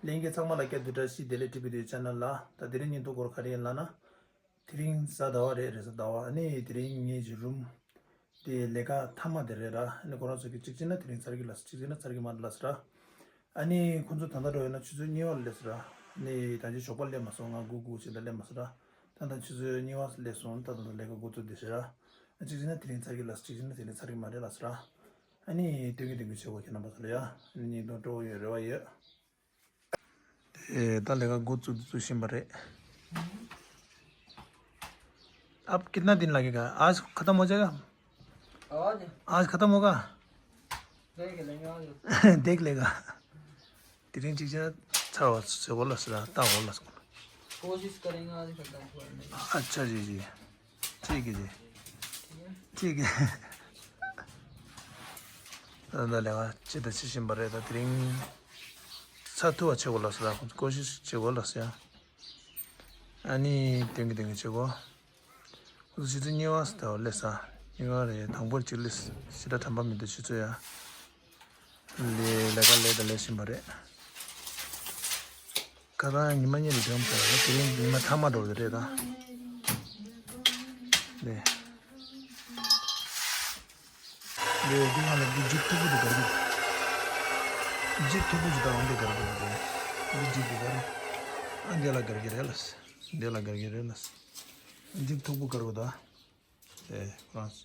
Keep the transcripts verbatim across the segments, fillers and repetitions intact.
ལྷན་རྒྱས་ཚང་མ་ལ་བསྐྱར་དུ་བཀྲ་ཤིས་བདེ་ལེགས། ཊི་བི་དུ་ཆེ་ནལ་ལ། ད་དེ་རིང་ཉིན་ཐོ་སྐོར་ག་རེ་ཡིན་ལབ་ན། དེ་རིང་གཟའ་ཟླ་བ་རེད། རེས་གཟའ་ཟླ་བ། ཨ་ནི་དེ་རིང་ངེད་ཀྱི་རུམ་དེ་ལས་ཀ་མཐའ་མ་དེ་རེད་ར། ཨ་ནི་ཁོ་རང་ཚོ་གིས་གཅིག་བྱས་ན་དེ་རིང་ཚར་གི་ལབ་ཟེར། གཅིག་བྱས་ན་ཚར་གི་མ་རེད་ལབ་ཟེར་ར། ཨ་ནི་ཁོ་ཚོ་ད་ལྟ་འགྲོ་ཡོད་ན་ཆུ་ཚོད་གཉིས་པ་ལ་སླེབས་ཟེར་ར། ཨ་ནི་ད་ཆ་ཞོགས་པ་སླེབས་མ་སོང་། ང་སྒུག་སྒུག་བྱས་ད་སླེབས་མ་སོང་ར། ད་ལྟ་ཆུ་ཚོད་གཉིས་པ་སླེབས་སོང་། ད་ད་ལྟ་ལས་ཀ་འགོ་བཙུགས་བསྡད་ཟེར་ར། ཨ་གཅིག་བྱས་ན་དེ་རིང་ཚར་གི་ལབ་ཟེར། གཅིག་བྱས་ན་དེ་རིང་ཚར་གི་མ་རེད་ལབ་ཟེར་ར། ཨ་ནི་སྟོན་གི་སྟོན་གི་བྱེད་དགོས། ཁྱེད་རྣམ་པ་ཚོ་ལ་ཡ། ཨ་ནི་སྙིང་སྟོབས་སྤྲོ་བོ་ཡོད་རེ་བ་ཡོད། ཨེ། ད་ལས་ཀ་འགོ་བཙུགས་བཙུགས་བཞིན་པ་རེད། अब कितना दिन लगेगा? आज खत्म हो जाएगा? आज? आज खत्म होगा? देख लेंगे आज। देख लेगा। དེ་རིང་གཅིག་བྱས་ཚར་བ་ཟེར་གོ་ལ་ཟེར། ད་གོ་ལ་ཟེར། कोशिश करेंगे आज खत्म करने की। अच्छा जी जी। ठीक है जी। ठीक है। ད་ལྟ་ལས་ཀ་ཇི་ལྟར་བྱེད་བཞིན་པ་རེད། ད་དེ་རིང་ཚར་ཐུབ་པ་བྱེད་དགོས་ལབ་ཟེར། ཁོང་ཚོ་ཀོ་ཤིཤ་བྱེད་དགོས་ལབ་ཟེར། ཨ་ནི་སྟོན་གི་སྟོན་གི་བྱེད་དགོས། ཁོང་ཚོ་ཆུ་ཚོད་གཉིས་པ་ཟེར་ལབ་ས། གཉིས་པ་རེད། དང་པོར་གཅིག་སླེབས། ཞེ་དྲག་དྲན་པ་མི་འདུག་ཆུ་ཚོད་ཡ། ལས་ལས་ཀ་ལས་དང་ལས་བཞིན་པ་རེད། ཁ་སང་ཉི་མ་གཉིས་ལ་དྲན་པ་རེད། དེ་རིང་ཉི་མ་མཐའ་མ་འགྲོ་གི་རེད་ད། ལས། ལས་འདི་ང་ལ་འདི་ལྗིད་མཐུག་པོ་འདི་ག་རེ། ལྗིད་མཐུག་པོ་འདི་དང་འདི་ག་རེ་རེད། འདི་ལྗིད་འདི་ག་རེ། ཨ་འདི་ལ་ག་རེ་རེད་ལ། འདི་ལ་ག་རེ་རེད་ལ། ལྗིད་མཐུག་པོ་ག་རེ་ད། ཨེ་ཁོ་རང་།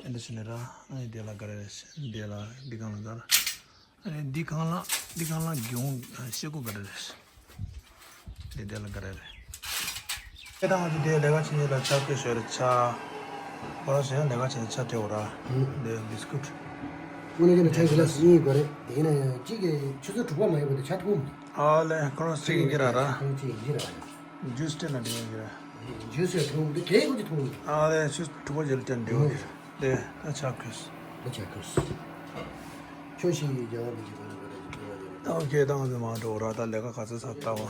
ཨེ་འདྲ་བྱས་ནས་ར། ཨ་ནི་དེ་ལ་ག་རེ་རེད། དེ་ལ་འདི་སྒང་ལ་ག་རེ། ཨ་ནི་འདི་སྒང་ལ་འདི་སྒང་ལ་གྱོང་ཤེལ་སྒོ་ག་རེ་རེད། དེ་དེ་ལ་ག་རེ་རེད། ཨེ་ད་ང་ཚོ་དེ་ལས་ཀ་བྱེད་མཁན་ལ་ཇ་སྐོལ་ཞོར་རེད་ཇ། ཁོ་རང་ཚོ་ཡང་ལས་ཀ་བྱེད་ན་ཇ་སྤྲད་དགོས་ར། ཨུ། དེ་བི་སི་ཀུཊ། དངོས་གནས་བྱས་ན་ཇ་གི་ལ་སི་གཉིས་དགོས་རེད། དེ་ཡིན་ན་ཡང་གཅིག་གི་ཆུ་ཚོད་དྲུག་པ་མ་ཡིན་པ་དེ་ཇ་འཐུང་། ཨ་ལས་ཁོ་རང་ཚོ་ཡིན་གྱི་ར་ར། ཁོ་རང་ཚོ་ཡིན་གྱི་ར་ར། ཇུས་སྤྲད་ན་འགྲིག་ཡོད་ཀྱི་རེད། ཇུས་ཡང་འཐུང་གི་འདུག་གས་ཁོ་ཚོས་འཐུང་གི་འདུག་ཨ་ལས་ཆུ་དྲུག་པ་རྗེས་ལ་བསྟན་འགྲོ་གི་རེད། དེ་ད་ཆ་ཁོས། ད་ཆ་ཁོས། ཁྱོད་ཤི་ཡི་རྒྱལ་བ་མི་འཇིགས་པ་ལ་བར་ཞིག་འགྲོ་བ་རེད། ཨོ་ཁེ། ད་ང་ཚོ་མར་འགྲོ་ར། ད་ལས་ཀ་ག་ཚོད་ཚར་ལྟ་བ།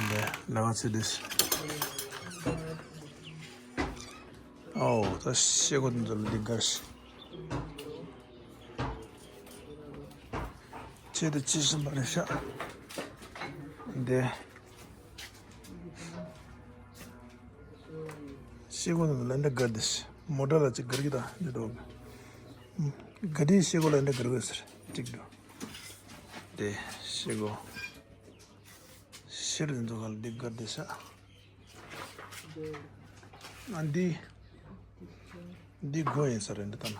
འདི་ལས་ཀ་ཚེ་འདི། ཨོ་ད་ཤེལ་སྒོ་འདི་ཚོ་ལ་འདི་དགར་ཤི། ཆེད་དུ་ཅི་བཞིན་པ་རེད་ཤག་འདི། ཤེལ་སྒོ་འདི་ལ་འདི་དགར་འདི་ཤི། མོ་ཊ་ལ་ཅིག་དགར་གི་ད་འདི་འགྲོ། ག་དེ་ཤེལ་སྒོ་ལ་འདི་དགར་དགོས་ཟེར་གཅིག་འགྲོ། འདི་ཤེལ་སྒོ། ཤེལ་འདི་ཚོ་ག་ལ་འདི་དགར་འདི་ཤག་ཨ་འདི། འདི་སྒོ་ཡིན་ས་རེད། འདི་ལྟ་ན།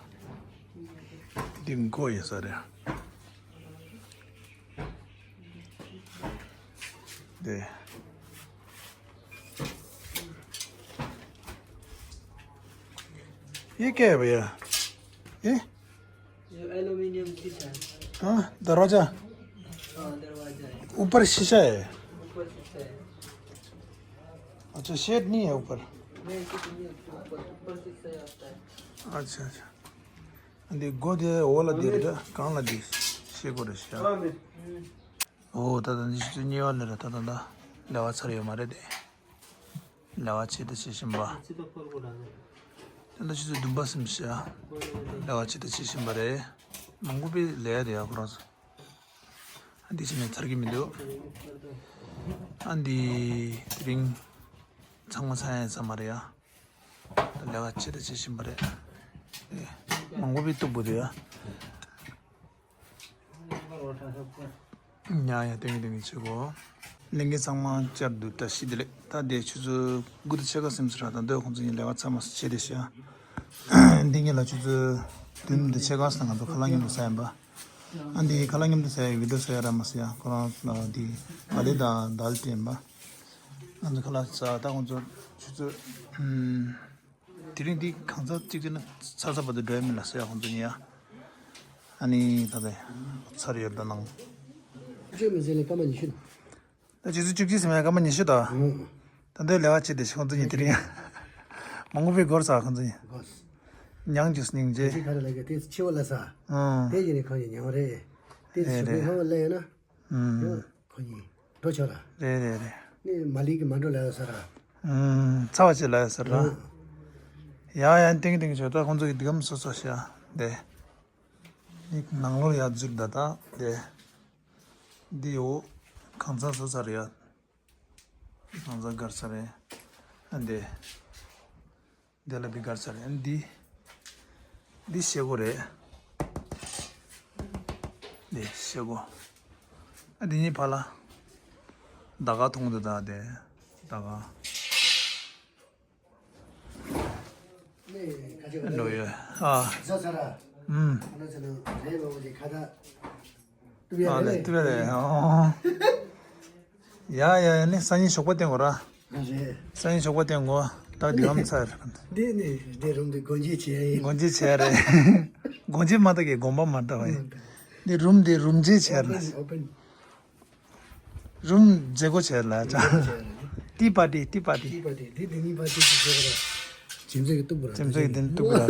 འདི་སྒོ་ཡིན་ས་རེད། འདི། ये क्या है भैया? ये? ये एल्यूमिनियम शीशा है। हाँ, दरवाजा। हाँ, दरवाजा है। ऊपर शीशा है। ऊपर शीशा है। अच्छा, शेड नहीं है ऊपर? नहीं, कुछ नहीं है ऊपर, ऊपर शीशा ही आता है। अच्छा, अच्छा। འདི་སྒོ་དེ་འོག་ལ་དེ་རེད། གང་ལ་དེ་ཤེལ་སྒོ་རེད་ཤག་ཨོ་ད་ལྟ་འདི་ཆུ་ཚོད་གཉིས་པ་ལ་རེད། ད་ད་ལྟ་ལས་ཀ་ཚར་ཡོད་མ་རེད་དེ། ལས་ཀ་ཆེད་དུ་བྱེད་བཞིན་པ། ད་ལྟ་ཆུ་ཚོད་བདུན་པ་ཟིན་ཤག་ལས་ཀ་ཆེད་དུ་བྱེད་བཞིན་པ་རེད། མང་པོ་པའི་ལས་ཀ་དེ་ཡག་པོ་རང་སོང་། ཨ་འདི་ཕྱི་ནས་ཚར་གྱི་མི་འདུག་ཨ་འདི་དེ་རིང་ཚང་མ་ཚར་ཡ་ཡིན་ས་མ་རེད་ཡ། ལས་ཀ་ཆེད་དུ་བྱེད་བཞིན་པ་རེད། ཨེ། མང་པོ་པའི་སྟུག་པོ་དེ་ཡ། ཉ་ཡ་ཏེང་ཏེང་བྱེད་གོ། ལྷན་རྒྱས་ཚང་མ་བསྐྱར་དུ་བཀྲ་ཤིས་བདེ་ལེགས། ད་དེ་ཆུ་ཚོད་དགུ་དང་ཕྱེད་ཀ་ཟིན་ཚར། ད་འདོད་ཁོང་ཚོ་གཉིས་ལས་ཀ་ཚང་མ་བྱེད་དེ་ཤག་འདི་གཉིས་ལ་ཆུ་ཚོད་བདུན་དང་ཕྱེད་ཀ་ཟིན། ང་ཚོ་ཁ་ལག་མཉམ་དུ་ཟ་ཡིན་པ། ཨ་འདི་ཁ་ལག་མཉམ་དུ་ཟ་ཡ་བི་ཌི་ཡོ་བཟོ་ཡ་ར་མ་ཟེར་ཡ། ཁོ་རང་ལ་འདི་ག་ལེ་དང་དཱལ་སྤྲད་ཡིན་པ། ང་ཚོ་ཁ་ལག་ཟ། ད་ཁོང་ཚོ་ཆུ་ཚོད་ཨམ། དེ་རིང་འདི་གང་ཚར་གཅིག་བྱས་ན་ཚར་ཚར་བར་དུ་འགྲོ་ཡ་མིན་ལ་ཟེར་ཡ་ཁོང་ཚོ་གཉིས་ཡ། ཨ་ནི་ད་ལྟ་ཚར་ཡོད་ད་ནང་། བཅུ་མི་ཟེར་ལས་སྐར་མ་ཉི་ཤུ། ད་ཆུ་ཚོད་བཅུ་གཅིག་ཟིན་པའི་སྐར་མ་ཉི་ཤུ་དང་། ཨུ། ད་ལྟའི་ལས་ཀ་བྱེད་དེ་ཁོང་ཚོ་གཉིས་དེ་རིང་མང་པོ་པའི་སྒོར་ཟ་ཁོང་ཚོ་གཉིས། སྒོར། མྱང་རྒྱུ་སྙིང་རྗེ། དེ་ག་རེ་ལ་ག་དེ་འཆི་བ་ལ་ཟ། ཨང་། དེ་ཡིན་ནི་ཁོང་གཉིས་མྱང་རེད། དེ་རེད་ཞུ་གི་རེད། ཧང་ལ་ཡོད་ན། ཨུམ། ཡང་ཁོ་གཉིས་འགྲོ་ཆོག་ལ། རེད་རེད་རེད། ནི་མ་ལིག་གི་མ་འགྲོ་ལ་ཡོད་ས་ར། ཨུམ། ཚ་བ་ཆེ་ལ་ཡོད་ས་ར། ཨུམ། ཡང་ཡང་ཏིང་ཏིང་ཆོག་ད་ཁོང་ཚོ་གི་འདི་གམ་སོ་སོ་ཤ་དེ། ནང་ལོགས་ཡར་འཛུལ་ད་ད་དེ། འདི་འོ། ཁང་ཚང་བཟོ་ས་རེད་ཡ། ཁང་ཚང་སྒར་ས་རེད། ཨ་འདི། འདི་ལ་བི་སྒར་ས་རེད། ཨ་འདི། འདི་ཤེལ་སྒོ་རེད། འདི་ཤེལ་སྒོ། ཨ་འདི་གཉིས་ཕ་ལ། ད་ག་མཐོང་དུ་ད་དེ། ད་ག་འགྲོ་ཡོད། ཨ། ཨུམ། ཨ་ལེ་ཏུ་བེ་ལེ། ཨོ། ཡ་ཡ་ཡ། ནི་སང་ཉིན་ཞོགས་པ་བསྟན་དགོས་ར། སང་ཉིན་ཞོགས་པ་བསྟན་དགོས། ད་འདི་གམ་ཚར། འདི་ནི་འདི་རུམ་འདི་སྒོ་འབྱེད་བྱེད་ཡ་ཡིན། སྒོ་འབྱེད་བྱེད་ཡ་རེད། སྒོ་འབྱེད་མ་ཐག་གི་དགོན་པ་མ་འདྲ་བ་ཡིན། འདི་རུམ་འདི་རུམ་འབྱེད་བྱེད་ཡ་རེད། རུམ་མཛེས་སྒོ་བྱས་ལ་ཅང་། ཏི་པ་ཏི་ཏི་པ་ཏི། ཏི་པ་ཏི་འདི་འདི་གཉིས་པ་ཏི་ཏི་བྱས་ར། ཇིམ་ཚེ་གི་སྟུག་པོ་ར། ཇིམ་ཚེ་གི་འདི་སྟུག་པོ་ར།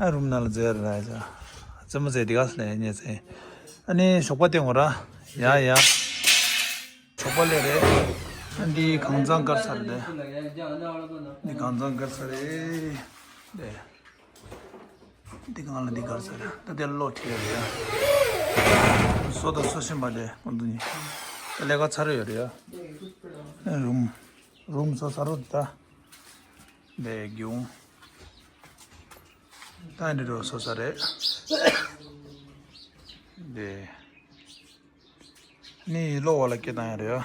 ཨ་རུམ་ནང་ལ་མཛེས་ར་ཅང་། རྩེད་མོ་རྩེ་འདི་ག་ལས་ཉེ་ཚེ། ཨ་ནི་ཞོགས་པ་བསྟན་དགོས་ར། ཡ་ཡ། ཞོགས་པ་ལས་རེད། ཨ་འདི་ཁང་ཚང་དཀར་ཚར་དེ། འདི་ཁང་ཚང་དཀར་ཚར་རེད། དེ། འདི་གང་ལ་འདི་གར་ཟེར། ད་དེ་གློག་ཁྲིད་ཡ་རེད་ཡ། བཟོ་དང་བཟོ་བཞིན་པ་དེ་ཁོང་ཚོ་གཉིས། ད་ལས་ཀ་ཚར་ཡོད་རེད་ཡ། རུམ། རུམ་བཟོ་ཚར་རོ་ད། དེ་རྒྱུང་། ད་འདི་རུ་བཟོ་ས་རེད། དེ། ནི་གློག་བ་ལ་སྐད་བཏང་ཡ་རེད་ཡ།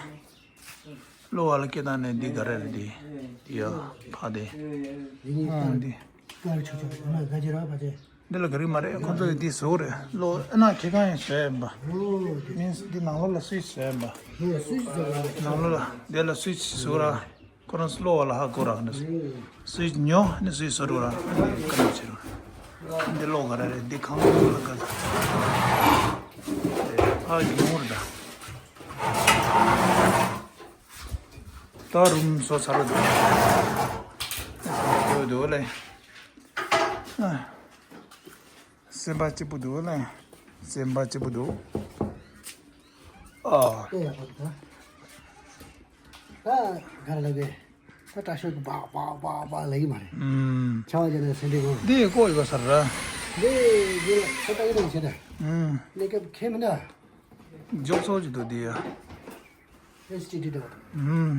གློག་བ་ལ་སྐད་བཏང་ནས་འདི་ག་རེ་རེད་འདི། འདི་ཡ། ཕ་དེ། ཨང་འདི། འདི་ལ་ག་རེ་མ་རེད། ཁོ་ཚོས་འདི་བཟོ་རེད། གློག་ཨ་ན་ཁྱེད་གང་ཡང་བཟོས་ཡིན་པ། མིན་འདི་ནང་ལོགས་ལ་སུའི་ཆི་བཟོས་ཡིན་པ། ནང་ལོགས་ལ་འདི་ལ་སུའི་ཆི་བཟོ་ར། ཁོ་རང་གློག་བ་ལ་ཧ་གོ་ར་ནི། སུའི་ཉོ་ནི་སུའི་བཟོ་རུ་ར་ནི་ཀ་ནི་བྱེད་རུ། འདི་གློག་ག་རེ་རེད། འདི་ཁང་གློག་ལ་ག་ལ། ཨ་ཡོང་ར་ད། ད་རུམ་བཟོ་ཚར་རོ་འདུག་འདུག་ལེ། ཨ། སེམས་པ་སྐྱིད་པོ་འདུག་ལེ། སེམས་པ་སྐྱིད་པོ་འདུག་ཨ། ཨེ་ཡག་པོ་འདུག་ད། ད་ག་རེ་ལབ་པས། ད་དྲག་ཤོས་ཀྱི་སྦག་སྦག་སྦག་སྦག་ལབ་ཀྱི་མ་རེད། ཨུམ། ཆར་པ་བརྒྱབ་ནས་སེམས་ཁྲལ་དགོས། འདི་ཀོ་ཡོད་ས་ར། འདི་འདི་ལ་ཁ་བཏགས་ཡོད་ན་བྱེད་ད། ཨུམ། གནས་སྐབས་ཁེ་མི་འདྲ། མགྱོགས་ཚོར་གྱི་འདུག་འདི་ཡ། ཨེ་སི་ཊི་ཌི་འདྲ་བ་དང་། ཨུམ།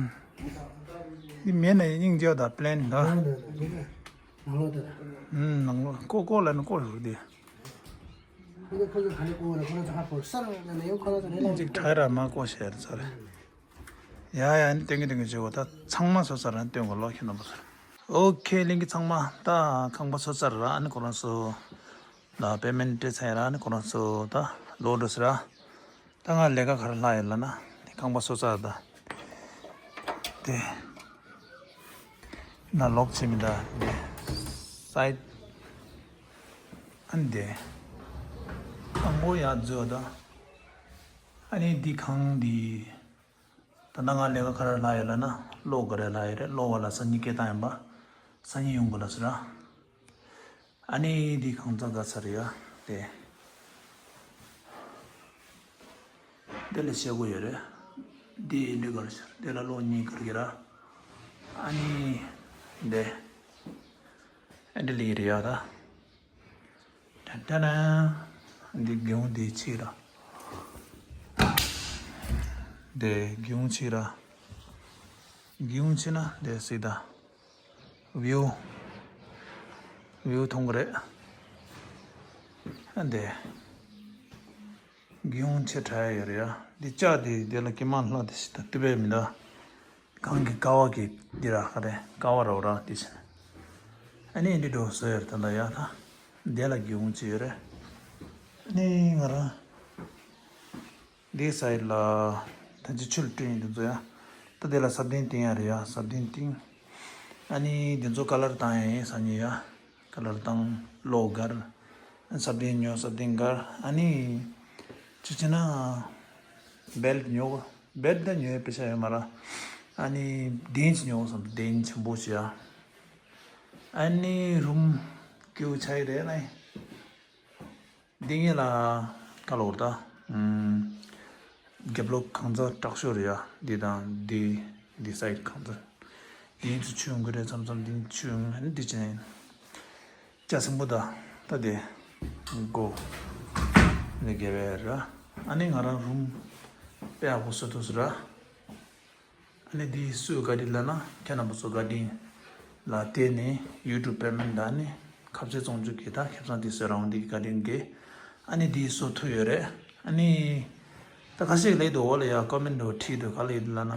འདི་མེད་ན་སྙིང་རྗེ་བ་དང་པི་ལེན་དང་། ནང་ལོགས་དེ་ལ། ཨུམ། ནང་ལོགས་ཀོ་ཀོ་ལ་ནི་ཀོ་ཡོད་འདི། ཁོ་ཚོ་ག་ནས་ཀོ་བ་ལ་ཁོ་རང་ཚོ་ཧ་གོ་སར་ལ་ནས་ཡང་ཁོ་རང་ཚོ་རེ་ལ། གཅིག་ཁྲ་ར་མ་ཀོ་ཤེར་ཚར། ཡ་ཡ་ནི་སྟོན་གི་སྟོན་གི་བྱེད་དགོས། ད་ཚང་མ་བཟོ་ཚར་ར་སྟོན་དགོས། ལོག་ཁྱེད་རྣམ་པ་ཚོར། ཨོ་ཁེ་ལིང་གི་ཚང་མ་ད་ཁང་པ་བཟོ་ཚར་ར། ཨ་ནི་ཁོ་རང་ཚོ་ལ་པེ་མེན་ཊི་སྤྲད་ཚར་ར། ཨ་ནི་ཁོ་རང་ཚོ་ད་ལོག་འགྲོ་ཟེར་ར། ད་ང་ལས་ཀ་ག་རེ་ལྷག་ཡོད་ལབ་ན་ཁང་པ་བཟོ་ཚར་ད། དེ་ན་ལོག་བྱེད་མི་འདྲ་དེ་སའིཌ་ཨ་ནི་དེ་ཁང་པ་ཡར་འཛུལ་ད། ཨ་ནི་འདི་ཁང་འདི། ད་ལྟ་ང་ལས་ཀ་ག་རེ་ལྷག་ཡོད་ལབ་ན་གློག་ག་རེ་ལྷག་ཡོད་རེད། གློག་བ་ལ་སང་ཉིན་སྐད་བཏང་ཡིན་པ། སང་ཉིན་ཡོང་དགོས་ལབ་ཟེར་ར། ཨ་ནི་འདི་ཁང་བཟོ་ག་ཚར་ཡ་དེ། དེ་ལ་བྱེད་སྒོ་ཡོད་རེད། འདི་འདི་གར་ཤར་དེ་ལ་གློག་གཉིས་གར་གྱི་ར། ཨ་ནི་འདི་ཨ་འདི་ལི་རེད་ཡ་ད། ད་ད་ན། འདི་སྒེའུ་འདི་ཕྱི་ར། འདི་སྒེའུ་ཕྱི་ར། སྒེའུ་ཕྱི་ན་འདི་སྲིད་ད། བིའུ། བིའུ་མཐོང་གི་རེད། ཨ་འདི། སྒེའུ་ཕྱི་དྲ་ཡ་ཡོད་རེད་ཡ། འདི་ལྕགས་འདི་འདི་ལ་ཀི་མ་ལྷག་འདི་སྲིད་ད་ཏི་བས་མི་འདའ། གང་གི་ཀ་བ་གི་འདི་ར་ཧ་རེ་ཀ་བ་ར་བ་ར་འདི་ཟེར། ཨ་ནི་འདི་འགྲོ་བཟོ་ཡོད་རེད་ད་ལྟ་ཡ་ད། འདི་ལ་སྒེའུ་ཕྱི་ཡོད་རེད། ཨ་ནི་ང་རང་འདི་སའིཌ་ལ་ད་ཅི་ཆུ་བཏིང་འདི་ཚོ་ཡ། ད་འདི་ལ་ས་བདུན་བཏིང་ཡ་རེད་ཡ། ས་བདུན་བཏིང་། ཨ་ནི་འདི་ཚོ་ཀ་ལར་བཏང་ཡ་ཡིན་སང་ཉིན་ཡ། ཀ་ལར་བཏང་གློག་སྒར། ས་བདུན་ཉོ་ས་བདུན་སྒར། ཨ་ནི་ཅི་བྱེད་ན་བེལ་ཉོ། བེལ་ད་ཉོ་ཡ་པེ་ཤ་ཡོད་མ་ར། ཨ་ནི་གདན་ཅིག་ཉོ་བསམ། གདན་ཆེན་པོ་ཞིག་ཡ། ཨ་ནི་རུམ་སྐྱིད་པོ་ཆགས་ཀྱི་རེད་ལ། འདི་ངེད་ལ་ཀ་ལོར་ད། རྒྱབ་ལོགས་ཁང་བཟང་དྲག་ཤོས་རེད་ཡ། འདི་དང་འདི། འདི་སའིཌ་ཁང་བཟང་། འདི་ཚོ་ཆུ་ཡོང་གི་རེད་མཚམས་མཚམས། འདི་ཆུ་ཡོང་ཨ་ནི་འདི་ཅན་ཡིན། ལྕགས་སྲིན་པོ་ད། ད་དེ། གོ། འདི་དགེ་བའི་ར། ཨ་ནི་ང་རང་རུམ་དཔེ་ཡག་པོ་བཟོ་ཐུབ་སོང་ར། ཨ་ནི་འདི་སུས་བཀའ་དྲིན་ལབ་ན་ཁྱེད་རྣམ་པ་ཚོ་བཀའ་དྲིན་ལ་བརྟེན་ནས་ཡུ་ཊུབ་པེ་མེན་ཊི་དང་ནི་ཁ་ཕྱེ་བཙོང་རྒྱུ་གི་ད་ཁེ་བཟང་དེ་བཟོས་རང་འདི་གི་བཀའ་དྲིན་གྱིས་ཨ་ནི་འདི་བཟོ་ཐུབ་ཡོད་རེད། ཨ་ནི་ད་ཁ་ཤས་ལབ་འདུག་འོག་ལ་ཡ་ཀོ་མེན་ཊི་འདྲ་བྲིས་འདུག་ག་ལབ་ཡོད་ལབ་ན།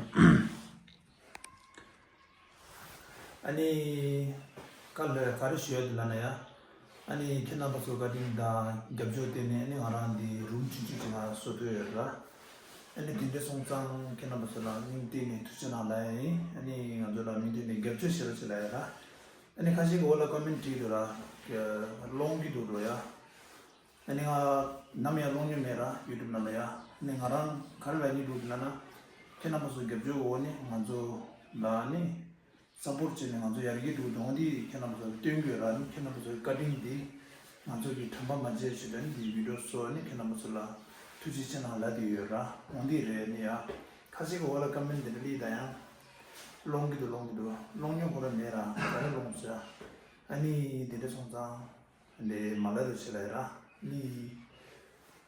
ཨ་ནི། ག་ལ་ག་རེ་ཞུ་ཡ་འདུག་ལབ་ན་ཡ། ཨ་ནི་ཁྱེད་རྣམ་པ་ཚོ་བཀའ་དྲིན་དང་རྒྱབ་སྐྱོར་བརྟེན་ནས་ཨ་ནི་ང་རང་འདི་རུམ་ཆུང་ཆུང་ཅིག་ང་བཟོ་ཐུབ་ཡོད་ར། ཨ་ནི་དེ་འདྲ་སོང་ཙང་ཁྱེད་རྣམ་པ་ཚོ་ལ་སྙིང་གཏིང་ནས་ཐུགས་རྗེ་གནང་ལབ་ཡ་ཡིན། ཨ་ནི་ང་ཚོ་ལ་མུ་མཐུད་ནས་རྒྱབ་སྐྱོར་བྱེད་རོགས་བྱེད་ལབ་ཡ་ར། ཨ་ནི་ཁ་ཤས་ཀྱིས་འོག་ལ་ཀོ་མེན་ཊི་བྲིས་འདུག་ར། སློང་གི་འདུག་འགྲོ་ཡ། ཨ་ནི་ང་ནམ་ཡང་སློང་མྱོང་མེད་ར་ཡུ་ཊུབ་ནང་ལ་ཡ། ཨ་ནི་ང་རང་ག་རེ་ལབ་སྙིང་འདུག་ལབ་ན། ཁྱེད་རྣམ་པ་ཚོ་རྒྱབ་སྐྱོར་འོག་ནས་ང་ཚོ་ལ་ནི་སཔོར་ཊི་བྱས་ནས་ང་ཚོ་ཡར་རྒྱས་འགྲོ་གི་འདུག་འོ་འདི་ཁྱེད་རྣམ་པ་ཚོ་ལ་སྟོན་དགོས་ར། ཨ་ནི་ཁྱེད་རྣམ་པ་ཚོའི་བཀའ་དྲིན་འདི་ང་ཚོ་གི་དམ་པ་མ་བརྗེད་ཞུ་དོན་འདི་བི་ཌིའོ་བཟོ་ནི་ཁྱེད་རྣམ་པ་ཚོ་ལ་ཐུགས་རྗེ་ཆེ་གནང་ལབ་བསྡད་ཡོད་ར། འོ་འདི་རེད། ཨ་ནི་ཡ་ཁ་ཤས་ཀྱིས་འོག་ལ་ཀོ་མེན་ཊི་འདི་འདྲ་སླེབས་ད་ཡང་སློང་གི་འདུག་སློང་གི་འདུག་སློང་མྱོང་ཁོ་རང་མེད་ར། ག་རེ་སློང་ཟེར། ཨ་ནི་དེ་འདྲ་སོང་ཙང་། འདི་མ་ལབ་རོགས་བྱེད་ལབ་ཡ་ར། ནི།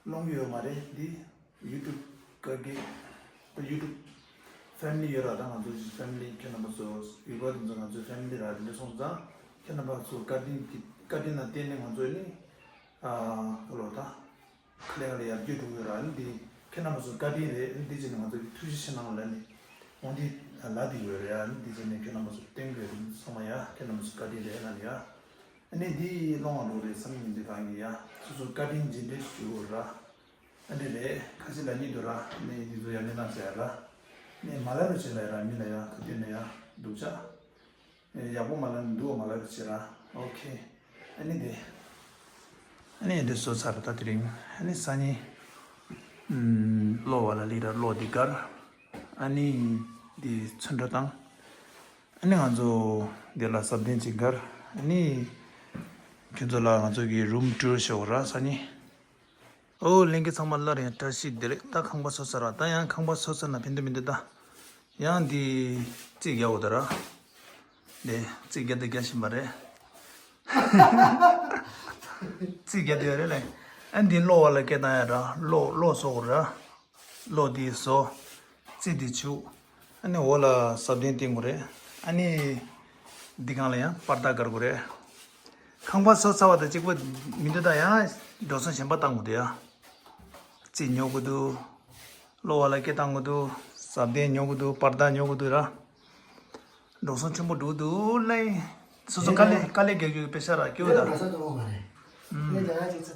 སློང་གི་ཡོད་མ་རེད། འདི་ཡུ་ཊུབ་བཀའ་དྲིན། ད་ཡུ་ཊུབ་ཕེ་མི་ལི་ཡོད་ར། ད་ང་ཚོ་ཕེ་མི་ལི་ཁྱེད་རྣམ་པ་ཚོ་ཡུ་ཊུབ་པ་དེ་ཚོ་ང་ཚོའི་ཕེ་མི་ལི་ར། དེ་འདྲ་སོང་ཙང་ཁྱེད་རྣམ་པ་ཚོ་བཀའ་དྲིན་གྱི་བཀའ་དྲིན་ལ་བརྟེན་ནས་ང་ཚོ་ནི་ཨ་ག་ལོ་ད། ཁ་ལས་ཁ་ལས་ཡར་རྒྱས་འགྲོ་གི་ཡོད་ར། ཨ་ནི་འདི་ཁྱེད་རྣམ་པ་ཚོ་བཀའ་དྲིན་རེད། ཨ་ནི་འདི་བྱས་ནས་ང་ཚོ་གི་ཐུགས་རྗེ་ཆེ་གནང་ལབ་ནས་འོ་འདི་ལབ་བསྡད་ཡོད་རེད། ཨ་ནི་འདི་བྱས་ནས་ཁྱེད་རྣམ་པ་ཚོ་སྟོན་དགོས་རེད། ཚང་མ་ཡ་ཁྱེད་རྣམ་པ་ཚོ་བཀའ་དྲིན་རེད་ལབ་ནས་ཡ། ཨ་ནི་འདི་སློང་བ་འགྲོ་རེད་བསམ་གྱི་མི་འདུག་གང་གི་ཡ། སོ་སོ་བཀའ་དྲིན་རྗེས་དྲན་ཞུ་དགོས་ར། ཨ་འདི་རེད། ཁ་ཤས་ལབ་སྙིང་འདུག་ར། ཨ་ནི་འདི་ཚོ་ཡ་མི་གནང་ཟེར་ཡ་ར། ཨ་ནི་མ་ལབ་རོགས་བྱེད་ལབ་ཡ་ར། མི་ལ་ཡ་ག་དུས་ན་ཡ་སྡུག་ཅག་ཡག་པོ་མ་ལབ་ན་འདུག་མ་ལབ་རོགས་བྱེད་ར། ཨོ་ཁེ། ཨ་ནི་དེ། ཨ་ནི་དེ་བཟོ་ཚར་ད་དེ་རིང་། ཨ་ནི་སང་ཉིན། ཨམ། གློ་བ་ལ་ལི་ར་གློ་འདི་དཀར། ཨ་ནི་དེ་ཚོན་ཁྲ་བཏང་། ཨ་ནི་ང་ཚོ་དེ་ལ་སབ་དན་ཅིག་དཀར། ཨ་ནི་ཁྱོད་ཚོ་ལ་ང་ཚོ་གི་རུམ་ཊུར་ཤོག་ར་སང་ཉིན། ཨོ་ལྷན་རྒྱས་ཚང་མ་སླར་ཡང་བཀྲ་ཤིས་བདེ་ལེགས། ད་ཁང་པ་བཟོས་ཚར་ར། ད་ཡང་ཁང་པ་བཟོས་ཚར་ན་ཕན་ཐོགས་མི་འདུག་ད་ཡང་འདི་རྩིག་རྒྱག་དགོས་ད་ར། འདི་རྩིག་རྒྱག་ད་རྒྱག་བཞིན་པ་རེད། རྩིག་རྒྱག་དེ་རེད་ལེ། ཨ་འདི་གློ་བ་ལ་སྐད་བཏང་ཡ་ར། གློ་གློ་བཟོ་དགོས་ར། གློ་འདི་བཟོ། རྩིག་འདི་བྱུག་ཨ་ནི་འོག་ལ་སབ་དན་བཏིང་དགོས་རེད། ཨ་ནི། འདི་སྒང་ལ་ཡང་པར་ད་དཀར་དགོས་རེད། ཁང་པ་བཟོས་ཚར་བ་དང་གཅིག་པ་མི་འདུག་ད་ཡང་འགྲོ་སོང་གཞན་པ་བཏང་དགོས་འདུག་ཡ། རྩིག་ཉོ་དགོས་འདུག་གློ་བ་ལ་སྐད་བཏང་དགོས་འདུག་སབ་དན་ཉོ་དགོས་འདུག་པར་ད་ཉོ་དགོས་འདུག་ར། འགྲོ་སོང་ཆེན་པོ་འགྲོ་གི་འདུག་ལེ། སོ་སོ་དཀའ་ལས་དཀའ་ལས་རྒྱག་རྒྱུ་གི་པེ་ཤ་ར་སྐྱོ་ད། ཨུམ། རྒྱ་ཚིག་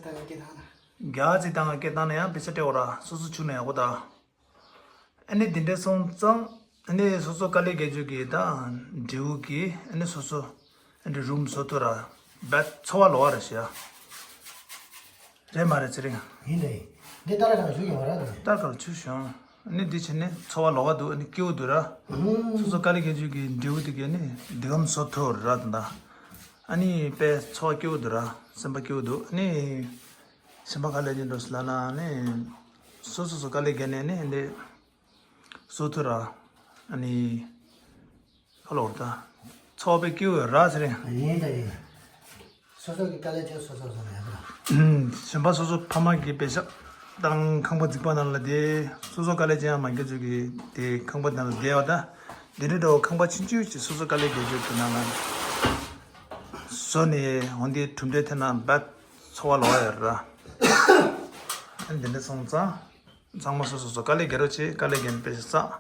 བཏང་ང་སྐད་བཏང་ན་ཡང་པེ་ཤ་སྤྲད་འོ་ར། སོ་སོ་བྱུག་ན་ཡག་པོ་ད། ཨ་ནི་དེ་འདྲ་སོང་ཙང་། ཨ་ནི་སོ་སོ་དཀའ་ལས་རྒྱག་རྒྱུ་གི་ད་འབྲས་བུ་གི་ཨ་ནི་སོ་སོ་ཨ་ནི་རུམ་བཟོ་ཐུབ་ར། བད་འཚོ་བ་ལོག་པ་རེད་ཤག་རེད་མ་རེད་ཚེ་རིང་། ཡིན་ད་ཡིན། འདི་ཏཱ་ལ་གང་བྱུག་ཡོང་བ་ར་ད། ཏཱ་ལ་གང་བྱུག་བྱུང་། ཨ་ནི་འདི་བྱས་ནས་འཚོ་བ་ལོག་པ་འདུག་ཨ་ནི་སྐྱིད་པོ་འདུག་ར། ཨུམ། སོ་སོ་དཀའ་ལས་རྒྱག་རྒྱུ་གི་འབྲས་བུ་དེ་གི་ཨ་ནི་འདི་གམ་བཟོ་ཐུབ་ར་ད་ད། ཨ་ནི་དཔེ་འཚོ་བ་སྐྱིད་པོ་འདུག་ར། སེམས་པ་སྐྱིད་པོ་འདུག་ཨ་ནི་གཞན་པ་ག་ལས་ཀྱི་འགྲོ་སི་ལ་ན་ནི་སོ་སོ་སོ་དཀའ་ལས་བརྒྱབ་ནས་ནི་འདི་བཟོ་ཐུབ་ར། ཨ་ནི་ཁ་ལོ་ད་འཚོ་བ་དཔེ་སྐྱིད་པོ་ར་ཟེར་རེད། ཡིན་ད་ཡིན། སོ་སོ་གི་དཀའ་ལས་བརྒྱབ་སོ་སོ་བཟོ་ན་ཡག་པོ་ར། གཞན་པ་སོ་སོ་ཕ་མ་གི་པེ་ཤ་དང་ཁང་པ་རྫིག་པ་ནང་ལ་དེ་སོ་སོ་དཀའ་ལས་ཅི་ཡང་མ་བརྒྱབ་ཚོད་ཀྱི་དེ་ཁང་པ་ནང་ལ་བསྡད་པ་ད། དེ་འདྲའི་འགྲོ་ཁང་པ་ཆུང་ཆུང་ཅིག་སོ་སོ་དཀའ་ལས་བརྒྱབ་ཚོད་ཀྱི་ནང་ལ་བཟོ་ནས་འོན་ཏེ་གྲུབ་འབྲས་ཐོན་ན་བད་འཚོ་བ་ལོག་ཡོད་ར། ཨ་ནི་དེ་འདྲ་སོང་ཙང་། ཚང་མ་སོ་སོ་སོ་དཀའ་ལས་རྒྱག་རོགས་བྱེད། དཀའ་ལས་རྒྱག་ནས་པེ་ཤ་བསགས།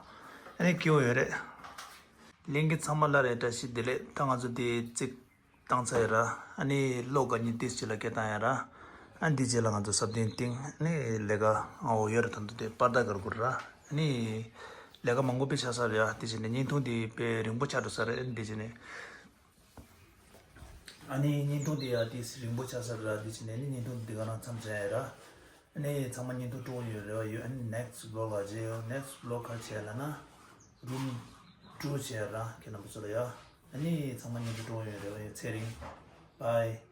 ཨ་ནི་སྐྱིད་པོ་ཡོད་རེད། ལྷན་རྒྱས་ཚང་མ་ལ་རེ་བཀྲ་ཤིས་བདེ་ལེགས། ད་ང་ཚོ་དེ་རྩིག་བཏང་ཚར་ཡོད་ར། ཨ་ནི་གློག་ག་ཉིན་ཏིས་ཅི་ལ་སྐད་བཏང་ཡོད་ར། ཨ་ནི་དེ་རྗེས་ལ་ང་ཚོ་སབ་དན་བཏིང་། ཨ་ནི་ལས་ཀ་ཨོ་ཡོད་ར། ད་དུང་དེ་པར་ད་དཀར་དགོས་ར། ཨ་ནི་ལས་ཀ་མང་པོ་དཔེ་ཆགས་ཚར་ཡོད་ར། དེ་བྱས་ནས་བརྙན་ཐུང་དེ་དཔེ་རིང་པོ་ཆགས་འགྲོ་ས་རེད། ཨ་ནི་དེ་བྱས་ནས། ཨ་ནི་བརྙན་ཐུང་འདི་ཡང་ཏིས་རིང་པོ་ཆགས་ས་རེད་ར། འདི་བྱས་ནས་ནི་བརྙན་ཐུང་འདི་ག་རང་མཚམས་བཞག་ཡ་ར། ཨ་ནི་ཚང་མ་བརྙན་ཐུང་སྤྲོ་བོ་ཡོད་རེ་བ་ཡོད། ཨ་ནི་next vlog་ལ་མཇལ་ཡོང་། next vlog ག་རེ་བྱེད་ལབ་ན་རུམ་ཊུར་བྱེད་ཡ་ར། ཁྱེད་རྣམ་པ་ཚོ་ལ་ཡ། ཨ་ནི་ཚང་མ་བརྙན་ཐུང་སྤྲོ་བོ་ཡོད་རེ་བ་ཡོད། ཚེ་རིང་། bye།